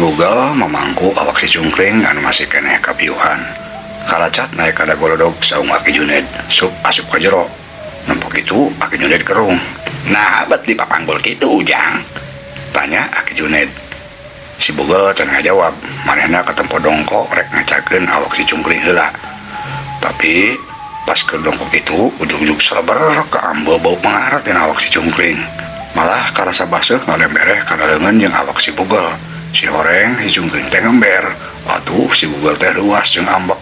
Bugel mamangku awak si Cungkring anu masih keneh kapiuhan. Kalacat naek kana golodog saung Aki Juned, sup asup ka jero. Nempo kitu Aki Juned kerung. Naha bet dipapanggul kitu Ujang? Tanya Aki Juned. Si Bugel can ngajawab, manehna katempo dongko rek ngacakeun awak si Cungkring heula. Tapi pas keur dongko kitu ujug-ujug seleber kaambe bau pengar tina awak si Cungkring. Malah karasa baseuh ngalembereh kana leungeun jeung awak si Bugel. Si horeng si Cungkring teh ngember. Atuh si Bugel teh reuas jeung ambek.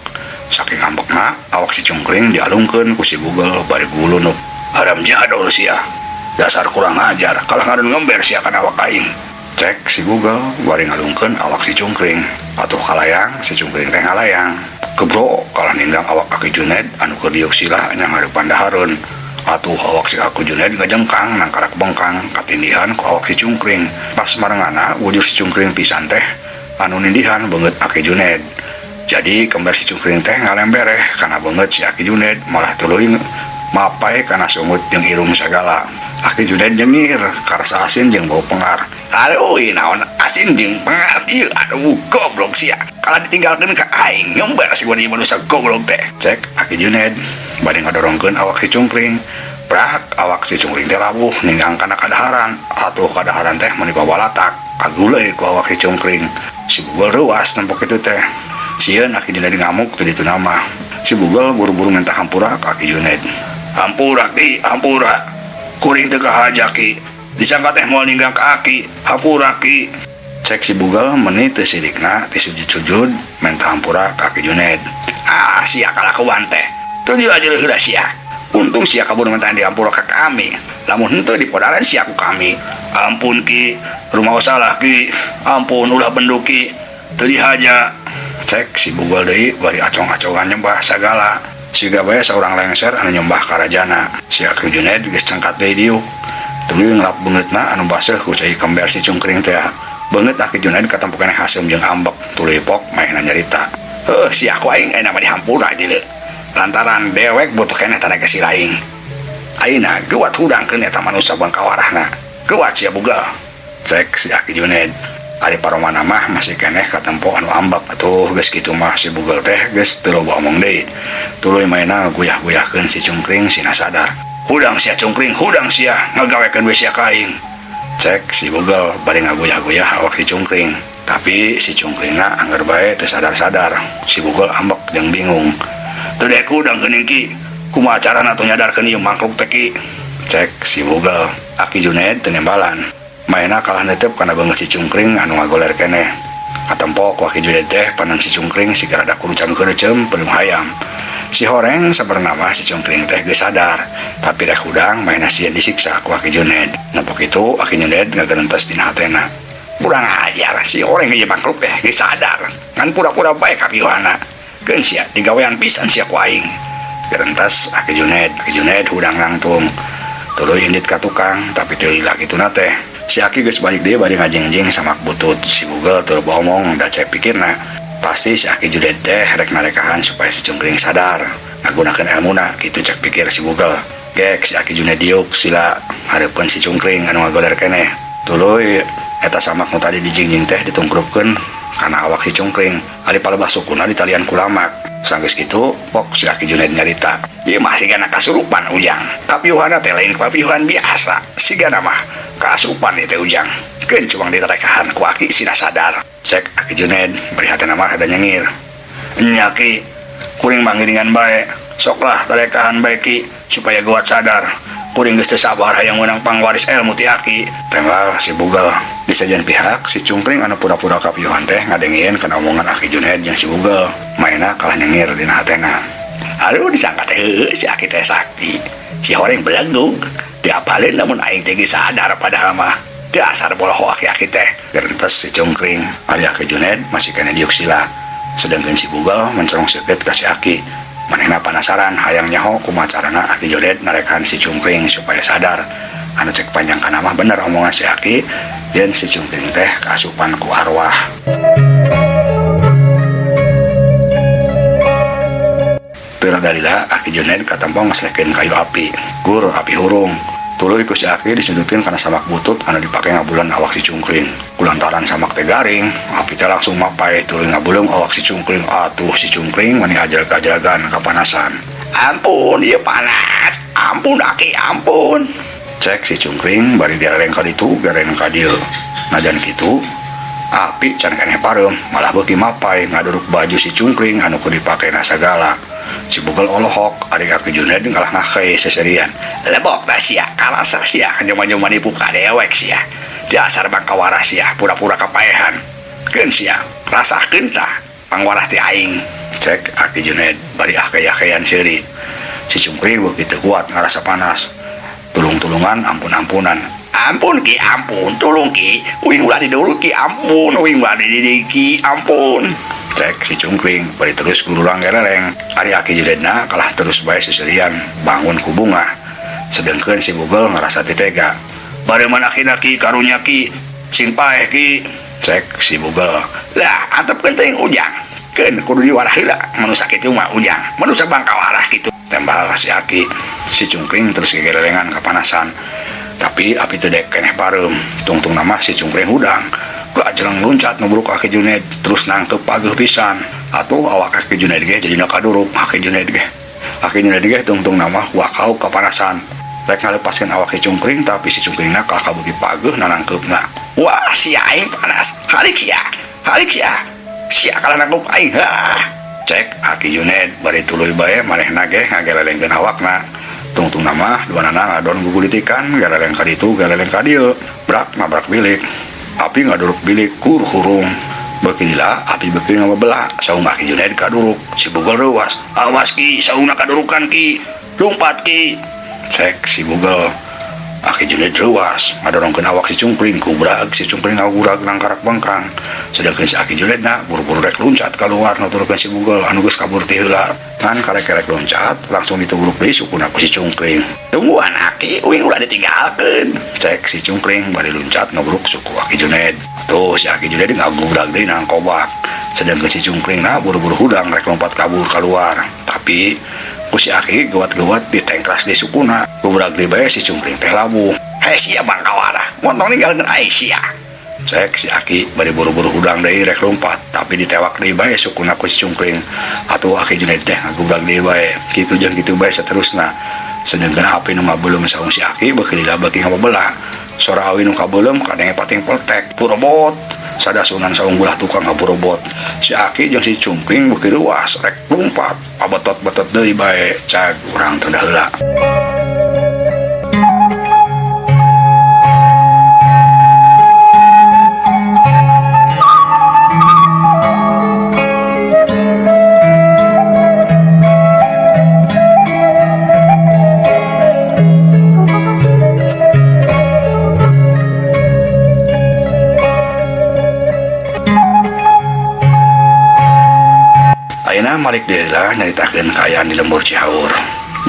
Saking ambekna awak si Cungkring dialungkeun ku si Bugel bari gulunuk. Haram jadol sia. Dasar kurang ajar, kalah ngadon ngember sia kana awak aing. Cek si Bugel bari ngalungkeun awak si Cungkring. Atuh kalayang si Cungkring teh ngalayang. Kebro kalah ninggang awak Aki Juned anu keur diuk sila nyanghareupan dahareun. Atuh awak si Aki Juned ngajengkang nangkarak bengkang katindihan ku awak si Cungkring. Pas marengana wujud si Cungkring pisan teh anu nindihan beungeut Aki Juned. Jadi kembar si Cungkring teh ngalembereh kana beungeut si Aki Juned malah tuluy mapai kana sungut jeung irung sagala. Aki Juned nyengir karasa asin jeung bau pengar. Aduh, naon asin jeung pengar ieu, aduh goblok sia. Kalah ditinggalkeun ka aing ngembar si gua manusia goblok teh. Cek Aki Juned bari ngadorongkeun awak si Cungkring. Prak awak si Cungkring teh labuh ninggang kana kadaharan. Atuh kadaharan teh meuni pawalatak. Kaguleuy ku awak si Cungkring. Si Bugel reuas nempok kitu teh. Sieun Aki Juned ngamuk teu ditu nama. Si Bugel buru-buru minta hampura ka Aki Juned. Hampura ki, hampura. Kuring teu kahaja ki. Disangka teh moal ninggang ka aki. Hampura ki. Cek si Bugel meuni teu sirikna ti sujud-sujud minta hampura ka Aki Juned. Ah, sia kalakuan teh. Teu diajar heula sia. Untung sia kabur minta dihampura ka kami. Lamun henteu dipodaran sia ku kami. Ampun ki, rumah salah ki. Ampun ulah bendu ki. Teu dihaja. Cek si Bugel deui bari acong-acongan nyembah sagala. Siga bae saurang lengser anu nyembah karajana. Si Aki Juned geus cengkat deui diuk. Tuluy ngelap beungeutna anu baseuh ku cai kember si Cungkring teh. Beungeut Aki Juned katempo keneh haseum jeung ambek. Tuluy pok maehna nyarita. Heuh, sia ku aing ayeuna mah dihampura dieu. Lantaran dewek butuh keneh tanda ke si laing. Ayeuna geuwat hudangkeun eta manusia bangkawarahna. Geuwat sia Bugel. Cek si Aki Juned. Ari paromana mah masih keneh katempo anu ambek. Atuh geus kitu mah si Bugel teh geus teu loba omong deui. Tuluy maena guyah-guyahkeun si Cungkring sina sadar. Hudang sia Cungkring, hudang sia ngagawekeun we sia ka aing. Cek si Bugel bari ngaguyah-guyah awak si Cungkring. Tapi si Cungkringna angger bae teu sadar-sadar. Si Bugel ambek jeung bingung. Teu dek hudang geuning ki. Kumaha carana atuh nyadarkeun ieu mangkluk teh ki? Cek si Bugel. Aki Juned teu nembalan. Maena kalah netep kana beungeut si Cungkring anu ngagoler keneh. Katempo ku Aki Juned teh panan si Cungkring siga rada kurucam-kurucem penuh hayam. Si horeng sabenerna mah si Cungkring teh geus sadar, tapi rek hudang maena sieun disiksa ku Aki Juned. Nempo kitu Aki Juned ngagerentes dina hatena. Kurang ajar si horeng ieu mangkluk teh geus sadar, ngan pura-pura bae kapiuhana. Keun sia digawean pisan sia ku aing. Gerentes Aki Juned, Aki Juned hudang nangtung. Tuluy indit ka tukang, tapi teu lila kituna teh. Si Aki geus balik deui bari ngajingjing samak butut. Si Bugel teu omong da cek pikirna. Pasti si Aki Juned teh rek narekahan supaya si Cungkring sadar ngagunakeun elmuna kitu cek pikir si Bugel. Gek si Aki Juned diuk sila hareupeun si Cungkring anu ngagoler keneh. Tuluy eta samak nu tadi dijingjing teh ditungkrupkeun kana awak si Cungkring. Ari palebah sukuna ditalian ku lamak. Sanggeus kitu pok si Aki Juned nyarita. Ieu mah sigana kasurupan Ujang. Kapiuhanna teh lain kapiuhan biasa. Sigana mah kaasupan ieu teh Ujang. Keun cuang ditarekahan ku Aki sina sadar. Cek Aki Juned bari hatena mah rada nyengir. Nya Ki, kuring mah ngiringan bae. Sok lah tarekahan bae Ki supaya geuwat sadar. Kuring geus teu sabar hayang meunang pangwaris ilmu ti Aki. Tenggal si Bugel. Di sajian pihak si Cungkring anu pura-pura kapiuhan teh ngadengieun kana omongan Aki Juned jeung si Bugel. Maena kalah nyengir dina hatena. Aduh disangka teh heueuh si Aki teh sakti. Si horeng belegug. Teu apaleun lamun aing teh geus sadar padahal mah. Dasar boloho aki-aki teh. Gerentes si Cungkring. Ari Aki Juned masih keneh diuk sila. Sedangkan si Bugel mencorong seukeut ka si Aki. Manehna panasaran hayang nyaho kumaha carana Aki Juned narekan si Cungkring supaya sadar. Anu cek panjang kana mah bener omongan si Aki yen si Cungkring teh kaasupan ku arwah. Teu rada lila Aki Juned katempo ngeslehkeun kayu api. Gur api hurung. Tuluy ku si Aki disundutkeun kana samak butut anu dipake ngabulan awak si Cungkring. Kulantaran samak teh garing, api teh langsung mapay tuluy ngabuleum awak si Cungkring. Atuh si Cungkring mani ajreg-ajregan kapanasan. Ampun, ieu panas. Ampun Aki, ampun. Cek si Cungkring bari gereleng ka ditu, gereleng ka dieu. Najan kitu, api can keneh pareum, malah beuki mapay ngaduruk baju si Cungkring anu keur dipakena sagala. Si Bugel olohok ari Aki Juned ngalah ngakei seserian. Lebok dah sia, kalasa sia, nyoba-nyoba nipu ka dewek sia. Dasar bangkawarah sia, pura-pura kapaehan. Keun sia, rasakeun tah pangwarah ti aing. Cek Aki Juned bari akei-akeian seuri. Si Cungkring beuki teu kuat ngarasa panas. Tulung-tulungan ampun-ampunan. Ampun ki, ampun, tulung ki, uing ulah didulu ki, ampun, uing ulah dididi ki, ampun. Cek si Cungkring bari terus gurulang gereleng. Ari Aki Junedna kalah terus bae seserian bangun ku bungah. Sedengkeun si Bugel ngarasa titega. Bareuman akina ki karunya ki, sing paeh ki. Cek si Bugel. Lah, antepkeun teuing ujang. Keun kudu diwarah heula, manusa kitu mah ujang, manusa bangkawarah kitu. Tembal si Aki. Si Cungkring terus gegerelengan kapanasan. Tapi api teu dek keneh pareum. Tungtungna mah si Cungkring hudang. Gajreng luncat nubruk Aki Juned terus nangkep pageuh pisan. Atuh awak Aki Juned ge jadina kaduruk Aki Juned ge. Aki Juned ge tungtungna mah wakau kapanasan. Rek ngalepaskeun awak si Cungkring tapi si Cungkringna kalah kabeuki pageuh nanangkeupna. Wah, sia aing panas. Halik sia. Halik sia. Sia kalah nangkep aing. Hah. Cek Aki Juned bari tuluy bae manehna ge ngagelelengkeun awakna. Tungtungna mah duanana ngadon gugulitikan geleleng ka ditu geleleng ka dieu. Brak nabrak bilik. Api ngaduruk bilik kur hurung. Beuki lila api beuki ngababela saung Aki Juned kaduruk. Si Bugel reuas. Awas ki saungna kadurukan ki. Lumpat ki. Cek si Bugel. Aki Juned reuas ngadorongkeun awak si Cungkring kubrag si Cungkring ngagurag nangkarak bengkang. Sedangkeun si Aki Junedna buru-buru rek luncat kaluar nuturkeun si Bugel anu geus kabur ti heula. Ngan karek-karek loncat langsung ditubruk deui sukuna ku si Cungkring. Tungguan Aki, uing ulah ditinggalkeun. Cek si Cungkring bari luncat nubruk suku Aki Juned. Tuh si Aki Juned ngagubrak deui nang kobak. Sedangkeun si Cungkringna buru-buru hudang rek lompat kabur kaluar. Tapi ku si Aki gewat-gewat ditengkras deui sukuna. Gubrak deui bae si Cungkring teh labuh. Hei sia bangkawarah, montong ninggalkeun aing sia. Cek si Aki bari buru-buru hudang deui rek lompat, tapi ditewak deui bae sukuna ku si Cungkring. Atuh Aki Juned teh ngagubrak deui bae. Kitu jeung kitu bae saterusna. Sedengkeun api nu ngabeuleum saung si Aki beuki lila beuki ngababela. Sora awi nu kabeuleum kadenge pating peltek, purobot. Sadasunan saung belah tukang ngapurobot. Si Aki jeung si Cungkring beuki reuas rek lumpat, pabetot-betot deui bae. Cag urang tunda heula. Ayeuna malik deui lah nyaritakeun kaayaan di lembur Cihaur.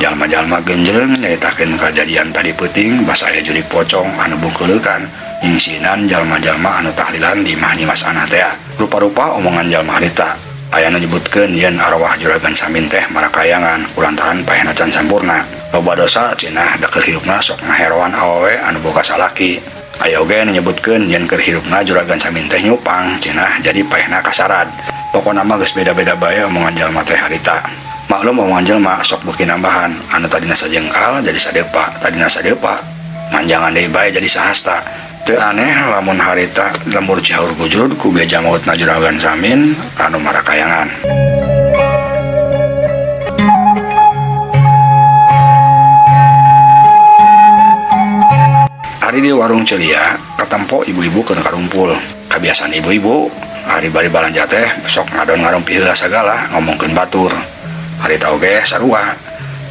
Jalma-jalma genjreng nyaritakeun kajadian tadi peuting basa aya jurig pocong anu bungkeuleukan nyingsinan jalma-jalma anu tahlilan di imah Nyimas Anah tea. Rupa-rupa omongan jalma harita. Aya nu nyebutkeun yen arwah Juragan Samin teh marakayangan kulantaran paehna can sampurna. Loba dosa cenah da keur hirupna sok ngaheroan awewe anu boga salaki. Aya oge nu nyebutkeun yen keur hirupna Juragan Samin teh nyupang cenah jadi paehna kasarad. Pokona mah geus beda-beda bae omongan jalma teh harita. Maklum omongan jalma sok beuki nambahan, anu tadina sajengkal jadi sadepa, tadina sadepa manjangan deui bae jadi sahasta. Teu aneh lamun harita lembur Cihaur gujrud ku beja mautna Juragan Samin anu marakayangan. Ari di warung Celia katempo ibu-ibu keur karumpul. Kabiasaan ibu-ibu ari bari balanja teh sok ngadon ngarumpi heula sagala ngomongkeun batur. Harita oge sarua.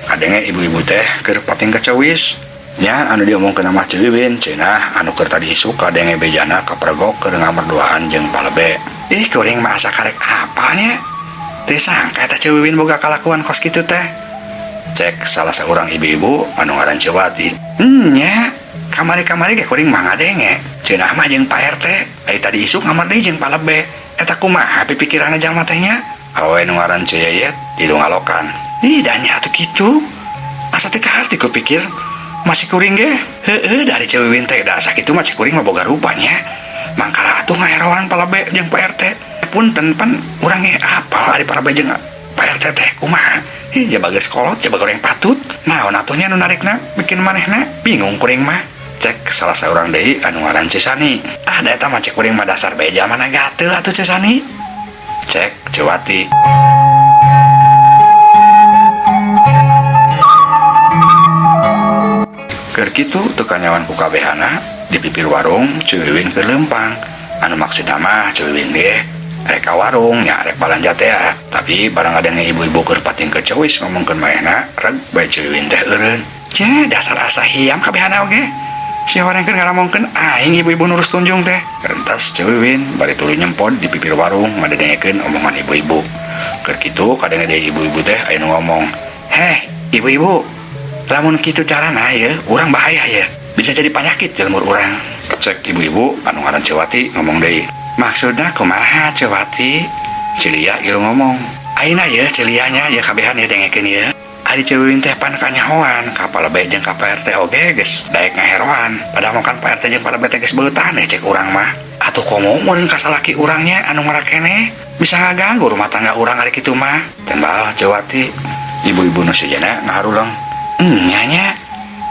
Kadenge ibu-ibu teh keur pating kacawis. Nya anu diomongkeun mah Ceu Wiwin cenah anu keur tadi isuk kadenge bejana kapergok keur ngamerduaan jeung palebe. Ih kuring mah asa karek apa nya? Teu sangka eta Ceu Wiwin boga kalakuan kos kitu teh. Cek salah saurang ibu-ibu anu ngaran Ceu Wati. Nya kamari-kamari ge kuring mah ngadenge. Cenah mah jeung Pak RT, ai tadi isuk ngamar deui jeung palebe. Eta kumaha pipikiranna jalma teh nya? Awewe nu ngaran Ceu Yeyet tilu ngalokan. Ih da nya atuh kitu. Asa teu kaharti ku pikir. Masih kuring ge heueuh dari Ceu Wiwin teh da sakitu mah cek kuring mah boga rupanya. Mangkara atuh ngaheroan palabe jeung Pak RT. Punten pan urang ge apal ari palabe jeung Pak RT teh kumaha. Hi jaba geus kolot jaba goreng patut. Naon atuh nya nu narikna bikin manehna bingung kuring mah. Cek salah saurang deui anu ngaran Ceu Sani. Ah da eta mah cek kuring mah dasar beja mana gatel atuh Ceu Sani. Cek Ceu Wati. Keur kitu teu kanyawan ku kabehana di pipir warung Ceu Wiwin keur leumpang. Anu maksudna mah Ceu Wiwin ge rek ka warung nya rek balanja teh ya. Tapi barang ngadenge ibu-ibu keur pating kecewis ngomongkeun manehna reg bae Ceu Wiwin teh eureun. Ceh dasar asa hiam kabehana oge. Si horeng keur ngaramongkeun aing ibu-ibu nurus tunjung teh. Rentas Ceu Wiwin bari tuluy nyempod di pipir warung ngadengekeun omongan ibu-ibu. Keur kitu kadenge deui ibu-ibu teh aya nu ngomong, "Heh, ibu-ibu, lamun kitu carana ye, urang bahaya ye. Bisa jadi panyakit jelmur urang." Cek ibu-ibu anu ngaran Ceu Wati ngomong deui. Maksudna kumaha Ceu Wati? Cilia ieu ngomong. Ayeuna ye Cilia nya ye kabehan ye dengekeun ye. Ari Ceu Wiwin teh pan kanyahoan ka palebe jeung ka Pak RT oge geus daek ngaheroan. Padahal mah kan Pak RT jeung palebe teh geus beutan cek urang mah. Atuh komo meureun ka salaki urang nya anu ngarakene bisa ngaganggu rumah tangga urang ari kitu mah. Tembal Ceu Wati. Ibu-ibu nu sejenna ngaharuleng. Nya nya.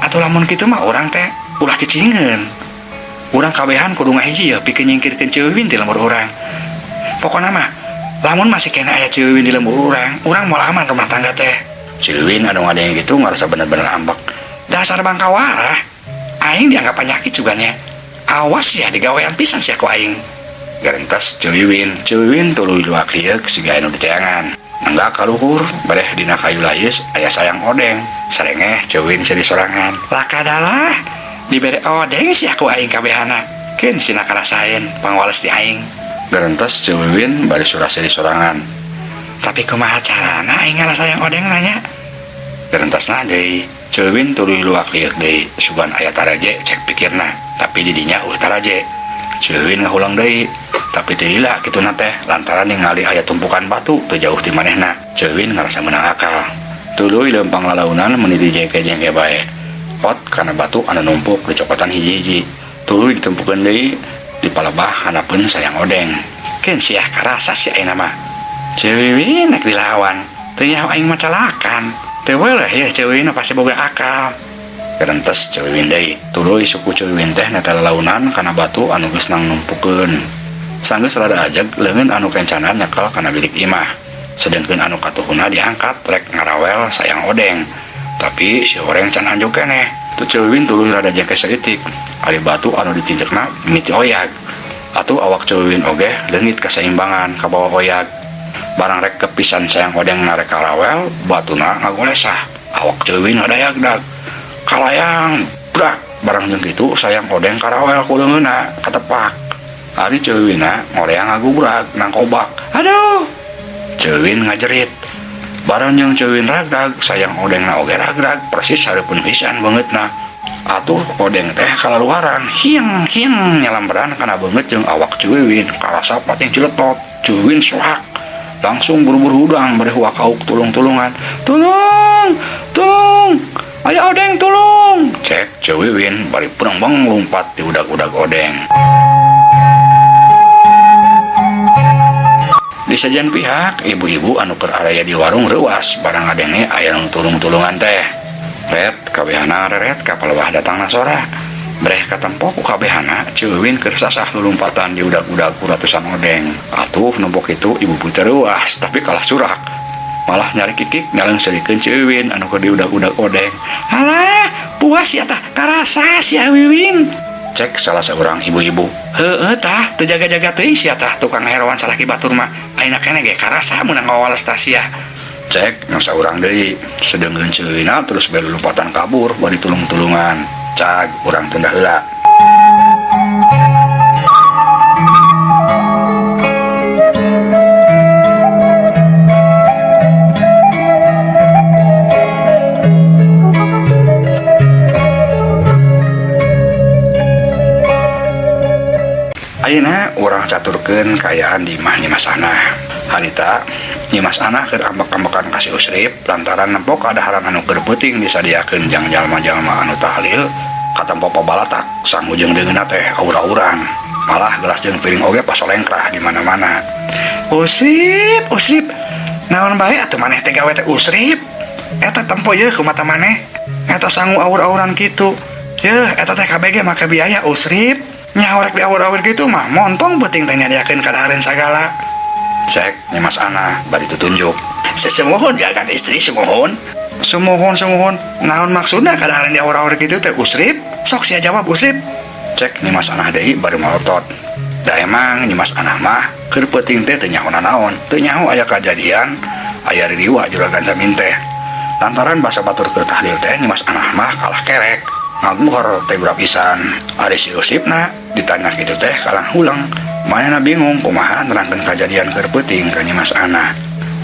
Atuh lamun kitu mah urang teh ulah cicingeun. Urang kabehan kudu ngahiji ya pikeun nyingkirkeun Ceu Wiwin ti lembur urang. Pokona mah lamun masih kena aya Ceu Wiwin di lembur urang, urang moal aman rumah tangga teh. Ceu Wiwin anu ngadenge gitu ngarasa bener-bener ambek. Dasar bangkawarah. Aing dianggap penyakit juga nya. Awas ya digawean pisan sia ku aing. Garentes Ceu Wiwin, Ceu Wiwin tuluy luak lieuk siga anu diteangan. Nenggak ka luhur, bareh dina kayu layus aya sayang odeng. Sarengeh Ceu Wiwin seuri sorangan. Lakadalah dibere odeng sia ku aing kabehana. Keun sina karasaeun pangwales di aing. Garentes Ceu Wiwin bari surah seuri sorangan. Tapi kumaha carana aing ngalah sayang odeng nanya? Gerentasna deui, Ceu Wiwin tuluy luak lieuk deui, sugan aya taraje cek pikirna, tapi didinya eueuh taraje. Ceu Wiwin ngahulang deui, tapi teu lila kituna teh lantaran ningali aya tumpukan batu teu jauh ti manehna. Ceu Wiwin ngarasa meunang akal. Tuluy leumpang lalaunan meniti jengke-jengke bae. Pot kana batu anu numpuk dicokotan hiji-hiji. Tuluy ditempukeun deui di palebah handapeun sayang odeng. Keun siah karasa si ayeuna mah. Ceu Wiwin nek dilawan, teu nyaho aing mah calakan. Teu weuleuh yeuh Ceu Wiwin pasti boga akal. Gerentes Ceu Wiwin deui. Tuluy suku Ceu Wiwin teh neta lalaunan kana batu anu geus nang numpukeun. Sanggeus rada ajeg leungeun anu kencana nyekel kana bilik imah. Sedengkeun anu katuhuna diangkat rek ngarawel sayang odeng. Tapi si horeng can anjuk keneh. Tu Ceu Wiwin tuluy rada jengke saeutik. Ari batu anu ditinjekna mimiti oyag. Atuh awak Ceu Wiwin oge leungit kasaimbangan kabawa oyag. Barang rek kepisan sayang odeng narek karawel, batuna ngagolesah. Awak Ceu Wiwin ngadayagdag. Kalayang, brak. Barang jeung kitu sayang odeng karawel ku leungeunna katepak. Ari Ceu Wiwinna ngoreang ngagubrak nangkobak. Aduh! Ceu Wiwin ngajerit. Barang jeung Ceu Wiwin ragdag, sayang odengna oge ragrag, persis hareupeun pisan beungeutna. Atuh odeng teh kalaluaran, hieng hieng nyalamberan kana beungeut jeung awak Ceu Wiwin, karasa pating ciletot. Ceu Wiwin soak. Langsung buru-buru hudang bari huakauk tulung-tulungan. Tulung! Tulung! Aya odeng tulung! Cek Ceu Wiwin bari perengbeng lumpat di udag-udag odeng. Di sajian pihak, ibu-ibu anu keur araya di warung reuas barang ngadenge aya nu tulung-tulungan teh. Ret kabehana reret ka palebah datangna sora. Breh katempo ku kabehana Ceu Wiwin keur sasah lulumpatan di udag-udag ku ratusan odeng. Atuh numpuk itu ibu-ibu teh reuas tapi kalah surak. Malah nyari kikik nyaleung-seurikeun Ceu Wiwin anu keur di udag-udag odeng. Alah, puas ya tah, karasa sia Wiwin. Cek salah seorang ibu-ibu. Heueuh tah, teu jaga-jaga teuing sia tah tukang heroan salaki batur mah. Ayeuna keneh ge karasa meunang ngawales tah sia. Cek nu saurang deui, sedeungkeun Ceu Wiwinna terus bae lulumpatan kabur bari tulung-tulungan. Cag urang tunda heula. Ayeuna urang caturkeun kaayaan di imah Nyi Mas Anah. Harita Nyimas Anah keur ambek-ambekan ka si Usrip lantaran nempo kadaharan anu keur peuting disadiakeun jang jalma-jalma anu tahlil katempo pabalatak sangu jeung deungeunna teh aur-auran. Malah gelas jeung piring oge pasolengkrah di mana-mana. Usrip, Usrip, naon bae atuh maneh teh gawe teh, Usrip? Eta tempo ye ku mata maneh. Eta sangu aur-auran kitu. Yeuh, eta teh KBG make biaya, Usrip. Nyaho rek diaur-aur kitu mah montong peuting teh nyadiakeun kadahareun sagala. Cek Nyimas Anah bari tutunjuk. Sesumuhun, jagan istri, sumuhun. Sumuhun, sumuhun. Naon maksudna kadahareun diaur-aur kitu teh, Usrip? Sok sia jawab, Usrip. Cek Nyimas Anah deui bari molotot. Da emang Nyimas Anah mah keur peuting teh teu nyaho nanaon, teu nyaho aya kajadian, aya ririwa juragan Samin teh. Lantaran basa batur keur tahlil teh Nyimas Anah mah kalah kerek. Ngaguhor teh pisan. Ari si Usipna ditanya kitu teh kalah huleng. Manehna bingung kumaha nerangkeun kajadian keur peuting ka Nyimas Anah.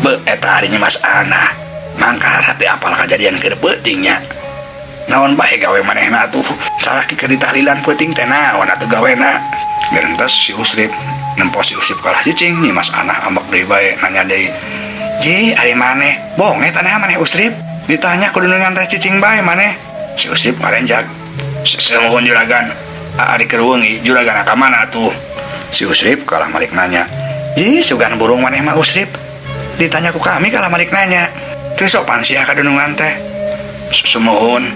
Be, eta ari Nyimas Anah. Mangkara teu apal kajadian keur peuting nya. Naon bae gawe manehna atuh? Salaki keur ditahlilan peuting teh naon atuh gawena? Gerentes si Usrip. Nempo si Usrip kalah cicing, Nyimas Anah ambek deui bae nanya deui. Ji, ari maneh, bonge tanah maneh, Usrip. Ditanya kudu teh cicing bae maneh. Si Usrip ngarenjag. Sumuhun, juragan. Ari keur wengi juragan ka mana atuh? Si Usrip kalah malik nanya. Ji, sugan burung maneh mah, Usrip. Ditanya ku kami kalah malik nanya. Teu sopan sia kadunungan teh. Sumuhun.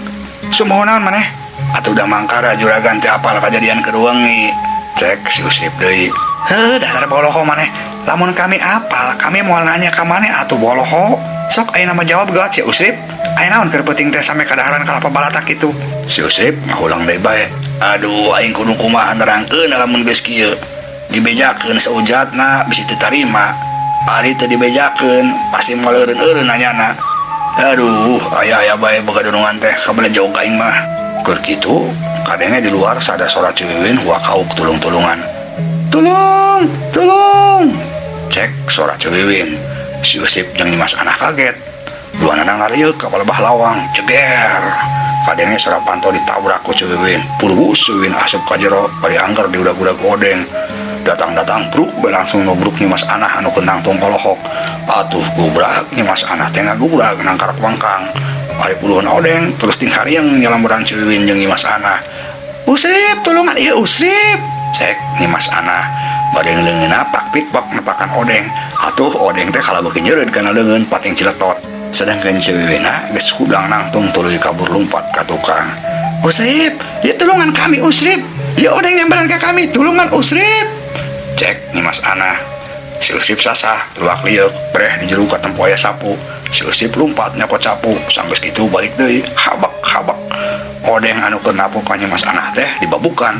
Sumuhun naon maneh? Atuh udah mangkara juragan teh apal kajadian keur wengi. Cek si Usrip deui. Heuh, dasar boloho maneh. Lamun kami apal, kami moal nanya ka maneh atuh, boloho. Sok ayeuna mah jawab geus si Usrip. Aya naon keur peuting teh sampe kadaharan kalapa balatak kitu? Si Usrip ngahulang deui bae. Aduh, aing kudu kumaha nerangkeun lamun geus kieu? Dibejakeun saujatna bisi teu tarima. Ari teu dibejakeun pasti moal eureun-eureun nanyana. Aduh, aya-aya bae boga dunungan teh, kabelejog aing mah. Keur kitu, kadenge di luar sada sora Ci Wiwin huak hauk tulung-tulungan. Tulung, tulung. Cek sora Ci Wiwin. Si Usip jeung Nyimas Anah kaget. Duanana ngarieuk ka palebah lawang, ceger. Kadenge sora panto ditabrak ku Ci Wiwin. Purwus Ci Wiwin asup ka jero bari angger diudag-udag odeng. Datang-datang bruk bae langsung nubruk Nyimas Anah anu keur nangtung polohok. Atuh gubrak Nyimas Anah teh ngagubrak nangkarak wangkang. Ari puluhan odeng terus tingkariang nyalamberan Ci Wiwin jeung Nyimas Anah. Usrip, tulungan ieu, Usrip. Cek Nyimas Anah bari leungeunna pak pik pak nepakan odeng. Atuh odeng teh kalah beuki nyeureud kana leungeun pating ciletot. Sedangkan Ci Wiwinna geus hudang nangtung tuluy kabur lumpat ka tukang. Usrip, ya tulungan kami, Usrip. Ya odeng nyamperan ka kami, tulungan, Usrip. Cek Nyimas Anah. Si Usrip sasah, luak lieuk, breh di jero katempo aya sapu. Si Usrip lumpat nyokot sapu, sanggeus kitu balik deui, habak habak. Odeng anu keur napuk ka Nyimas Anah teh dibabukan.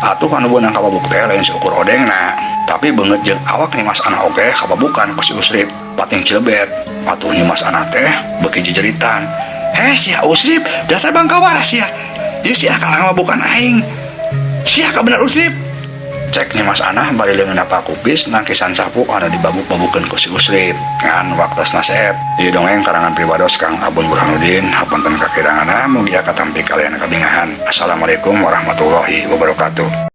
Atuh anu beunang kababuk teh lain seukur odengna, tapi beungeut jeung awak Nyimas Anah oge kababukan ku si Usrip, pating cilebet. Atuh Nyimas Anah teh beuki jejeritan. Heh, sia Usrip, dasar bangka waras sia. Ieu sia kalah ngababukan aing. Sia kabener, Usrip. Cek Nyimas Anah bari leungeunna pakupis nangkisan sapu anu dibabuk-babukeun ku si Usrip. Ngan waktosna seep. Ieu dongeng karangan pribados Kang Abun Burhanuddin, hapunten kakiranganna, mugia katampi kalian kabingahan. Assalamualaikum warahmatullahi wabarakatuh.